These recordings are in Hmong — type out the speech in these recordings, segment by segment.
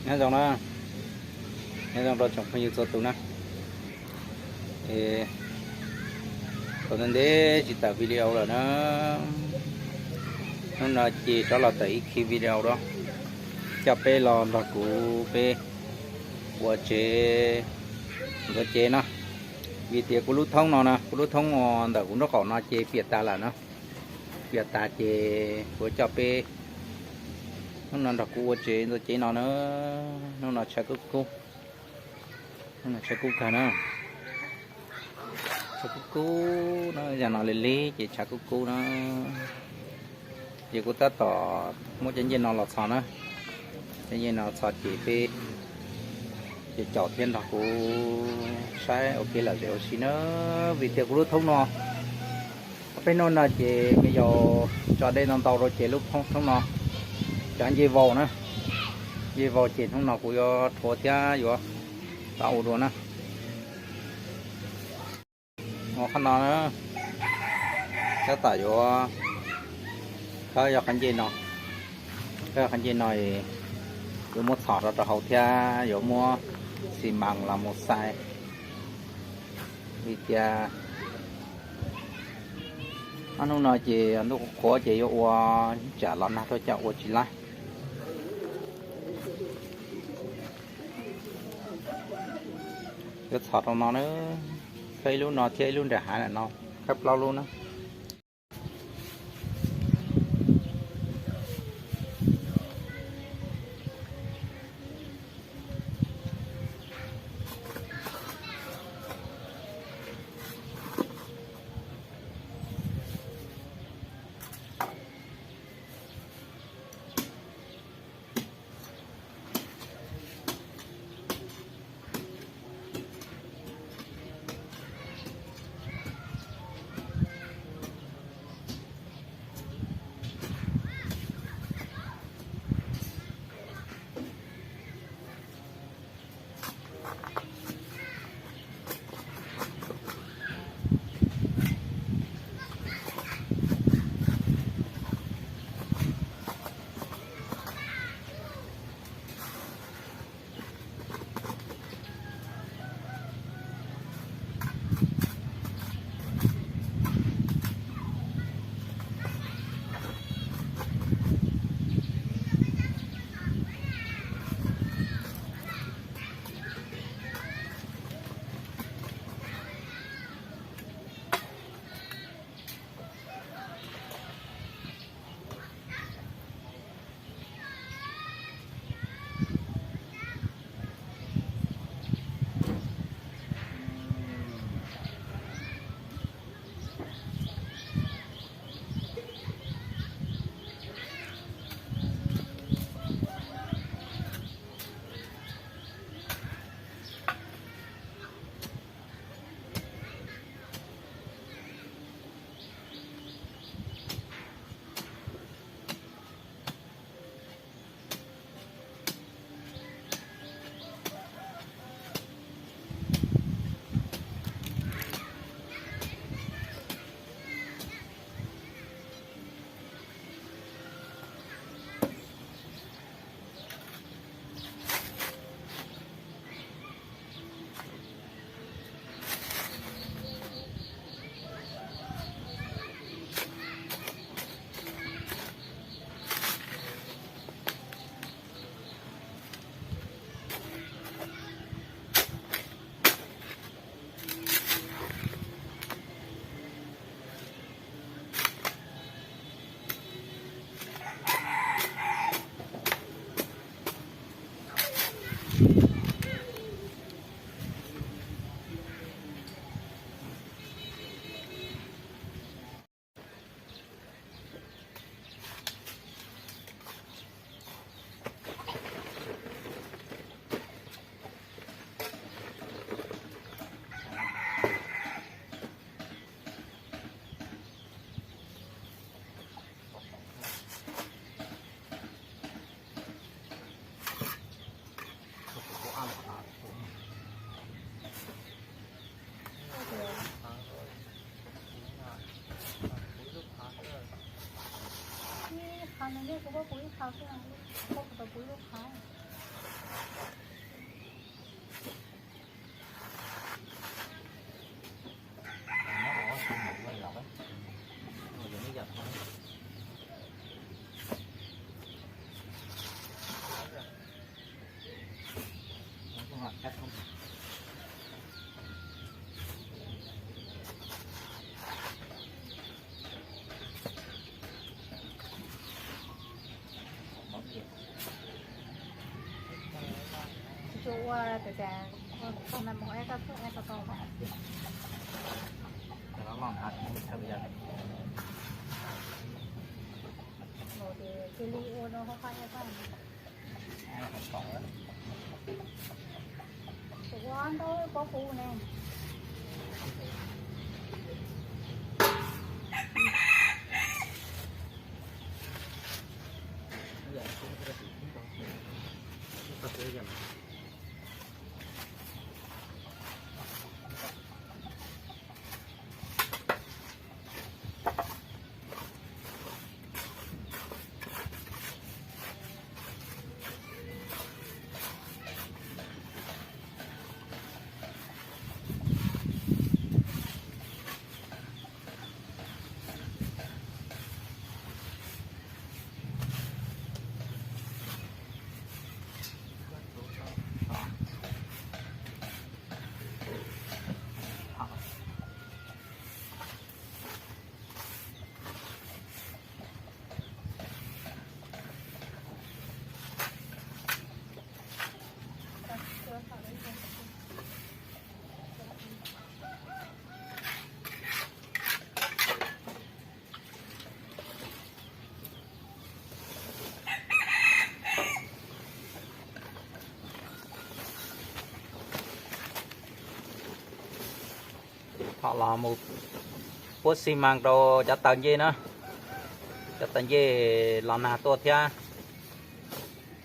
Nyob zoo na, nyob zoo rau tsoom phooj ywg txhua tus na. Tau ntev ntev tsis tawm video lawm na. Hnub no ces rov los tawm ib khib video dua, coj peb los nrog kuv peb ua tsev ntxuav cev no. Vim tias kuv lub thoob no na, kuv lub thoob ntawm kuv nraub qaum no ces piam tas lawm na. Piam tas ces kuv coj peb hnub no nrog kuv ua tsev ntxuav cev no na. Hnub no tshav kub kub, hnub no tshav kub kawg na. Tshav kub kub na, yam no lig lig ces tshav kub kub na. Ces kuv tab tom muab cov ncej no los txhos na. Cov ncej no txhos ces peb ces caum thiab nrog kuv saib ua kev lom zem ua si na. Vim tias kuv lub thoob no, peb hnub no ces me yaus tso dej ntau ntau rau ces lub thoob no cov ncej vau na, ncej vau ces hnub no kuv yuav rhuav thiab yuav tau ua dua na. Ua qhov no na, tab tom yuav khawb yog qhov ncej no, khawb qhov ncej no es yuav muab txhos rau rau hauv thiab yuav muab xi mas los mus xais. Vim tias ob hnub no ces ntuj qhuav ces yuav ua tsam los nag tuaj coj ua tsis laib. Yuav txhos rau no na, khawb ib lub no thiab ib lub nram hav ntawm no, khawb plaub lub na. Ib qhav no yog kuv pub kuv ib qhav xwb, kuv pub kuv tau kuv ib lub qhav. Tsis tshua ua tias tias ua tau na mus eb koj pheej eb tau tau. Cia li ua rau qhov qhov eb koj. Tus ua ntau pob kub ne. Thaum los mus puab xi mas rau cov taws ncej na, cov taws ncej los nag tuaj thiab,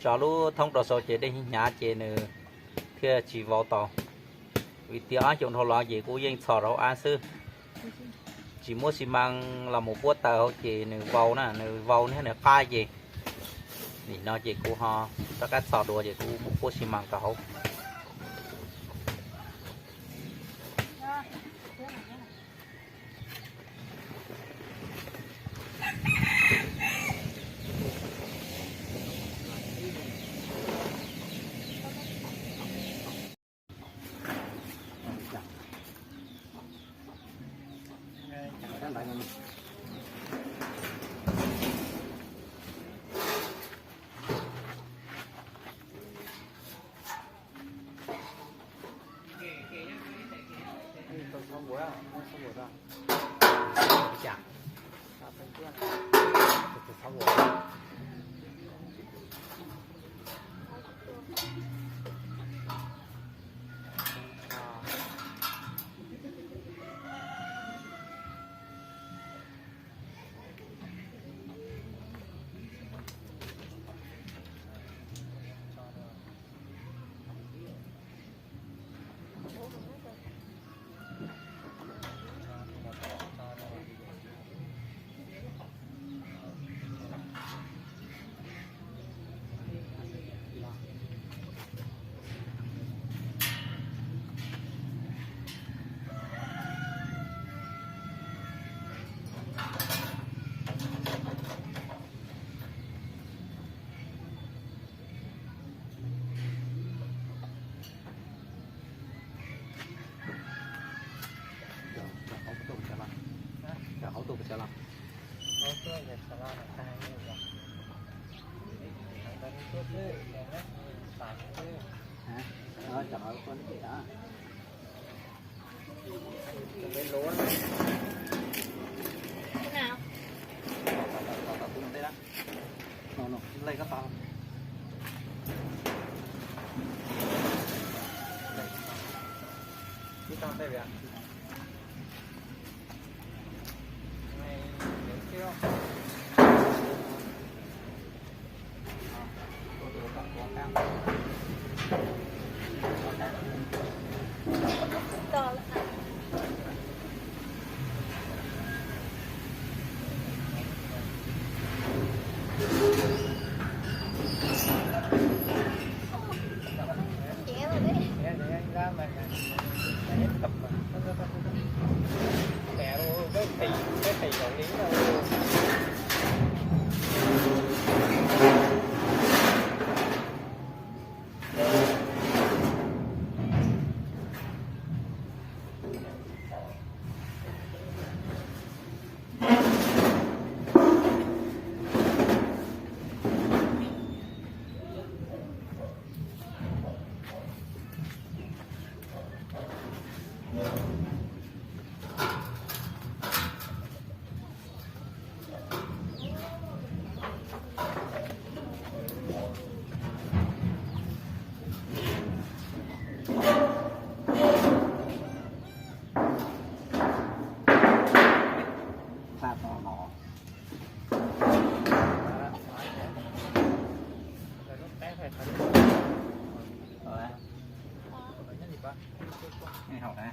tso lub thoob rau saud ces dej hnyav ces nws thiaj tsis vau tau. Vim tias ob xyoos dhau los ces kuv yeej txhos rau hauv ab xwb, tsis muab xi mas los mus puab taws hauv ces nws vau na, nws vau thiab nws qab ces nim no ces kuv ho rov qab txhos dua ces kuv mus puab xi mas rau hauv. Haus na.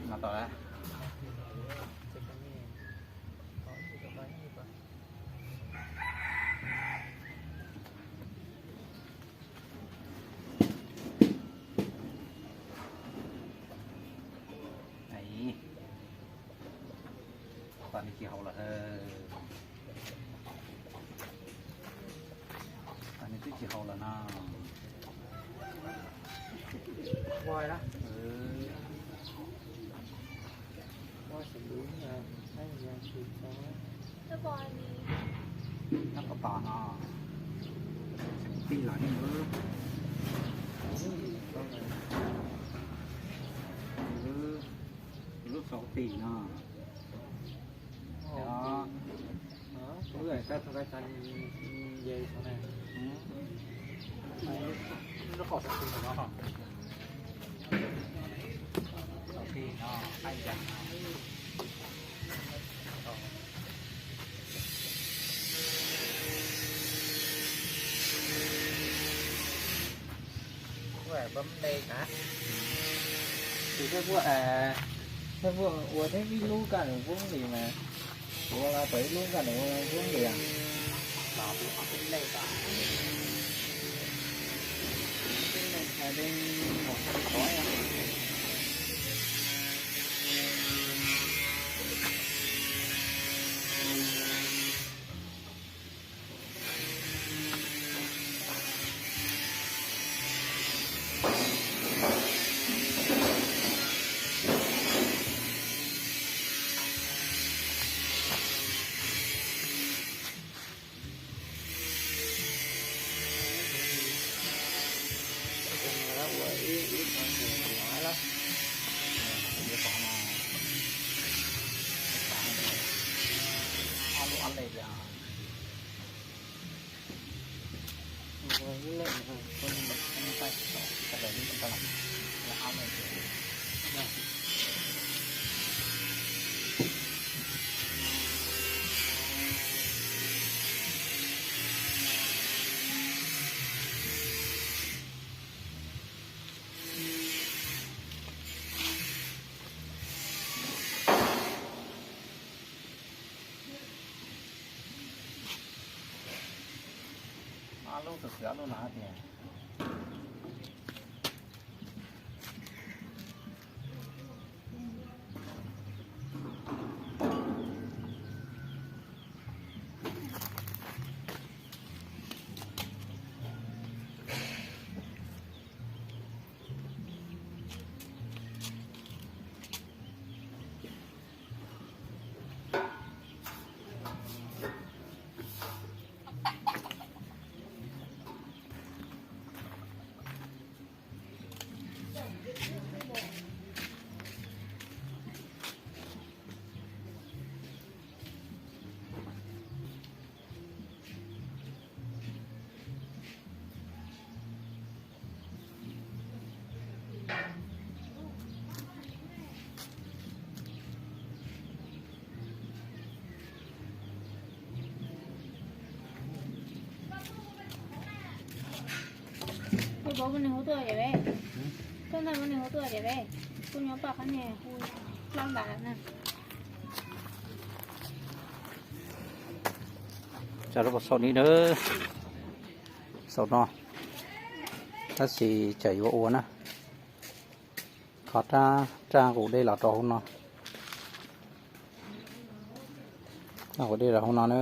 No tau. Tam no twb tsis haus lawm. Tam no twb tsis haus lawm no. Nab ko tos no. Tij los ne. Lub xauv tij no. Tus thawj muaj, thawj muaj ua tib ib lub kaj nws voob li mas, kuv ua los tau ib lub kaj nws voob li. Ob lub tus kwv ob lub no tiag. Koj puas muaj neeg hu tuaj tias peb, koj ntag muaj neeg hu tuaj tias peb, kuj nyob paj qab niag hu plab ntas na. Tsam lub saum ni na, saum no, tab sis tsam yuav ua na. Kho rab, rab nqus dej los rau hauv no. Rab nqus dej los hauv no na.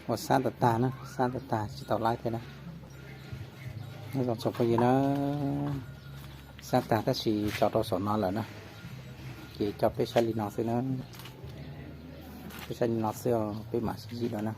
Ua sab tag tag na, sab tag tag tsis tau laib thiab na. Nyob zoo tsoom phooj ywg na, sab tag tab sis tso rau saum no lawm na. Ces coj peb saib li no xwb na. Peb saib li no xwb, peb mam sib ntsib dua na.